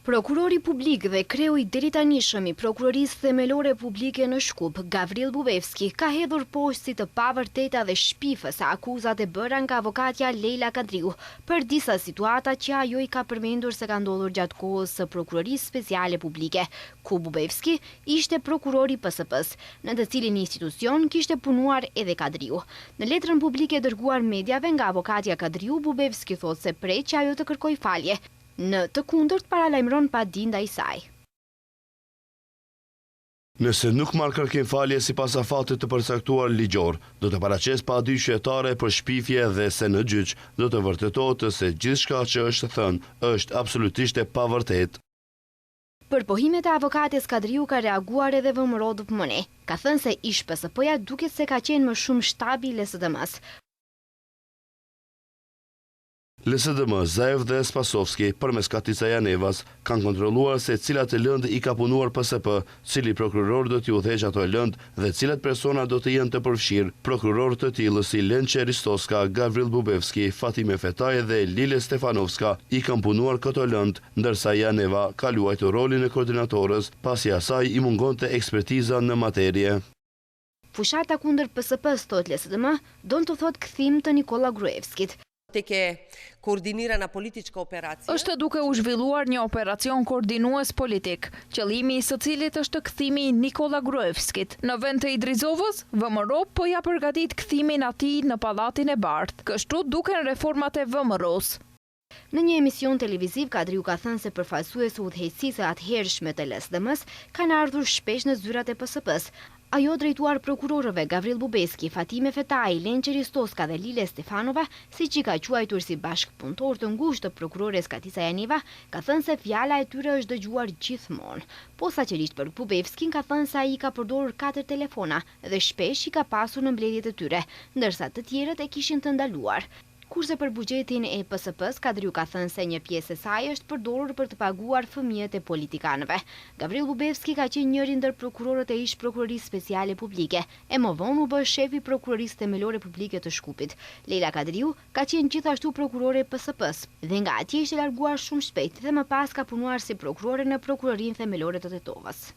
Prokurori publik dhe kreu i deritanishëm i Prokurorisë Themelore Publike në Shkup, Gavrill Bubevski, ka hedhur poshtë si të pavërteta dhe shpifëse akuzat e bëra nga avokatja Lejla Kadriu për disa situata që ajo i ka përmendur se ka ndodhur gjatë kohës së Prokurorisë Speciale Publike, ku Bubevski ishte prokuror i PSP-së, në të cilin institucion kishte punuar edhe Kadriu. Në letrën publike dërguar mediave nga avokatja Kadriu, Bubevski thotë se pret që ajo të kërkojë falje, në të kundërt paralajmëron padi ndaj saj. Nëse nuk marr kërkim falje sipas afatit të përcaktuar ligjor, do të paraqes padi qytetare për shpifje dhe se në gjyq do të vërtetohet se gjithçka që është thënë është absolutisht e pavërtetë. Për pohimet e avokates Kadriu ka reaguar edhe VMRO-DPMNE. Ka thënë se ish-PSP-ja duket se ka qenë më shumë shtabi i LSDM-së. LSDM, Zaev dhe Spasovski, përmes Katica Janevas, kanë kontrolluar se cilat lëndë i ka punuar PSP, cili prokuror do t'i udhëheqë ato lëndë dhe cilat persona do të jenë të përfshirë, prokurorë të tillë si Lençe Ristoska, Gavrill Bubevski, Fatime Fetai dhe Lile Stefanovska i kanë punuar këto lëndë, ndërsa Janeva ka luajtur rolin e koordinatores, pasi asaj i mungonte ekspertiza në materie. Fushata kundër PSP-së, thotë LSDM, don të thotë kthim të Nikolla Gruevskit. Tek e koordinirana politička operacija. Është duke u zhvilluar një operacion koordinues politik, qëllimi i së cilit është kthimi i Nikolla Gruevskit. Në vend të Idrizovës, VMRO po ia përgatit kthimin atij në Pallatin e Bardhë. Kështu duken reformat e VMRO-së. Në një emision televiziv, Kadriu ka thënë se përfaqësues të udhëheqësisë së atëhershme të LSDM-së kanë ardhur shpesh në zyrat e PSP-së. Ajo drejtuar prokurorëve Gavrill Bubeski, Fatime Fetai, Lençe Ristoska dhe Lile Stefanova, siç i ka quajtur si bashkëpunëtorë të ngushtë të prokurores Katica Janeva, ka thënë se fjala e tyre është dëgjuar gjithmonë. Posaçërisht për Bubevskin ka thënë se ai ka përdorur katër telefona dhe shpesh i ka pasur në mbledhjet e tyre, ndërsa të tjerët e kishin të ndaluar. Kurse për buxhetin e PSP-së, Kadriu ka thënë se një pjesë e saj është përdorur për të paguar fëmijët e politikanëve. Gavrill Bubevski ka qenë njëri ndër prokurorët e ish-Prokurorisë Speciale Publike, e më vonë u bë shef i Prokurorisë Themelore Publike të Shkupit. Lejla Kadriu ka qenë gjithashtu prokurore e PSP-së, dhe nga atje ishte larguar shumë shpejt dhe më pas ka punuar si prokurore në Prokurorinë Themelore të Tetovës.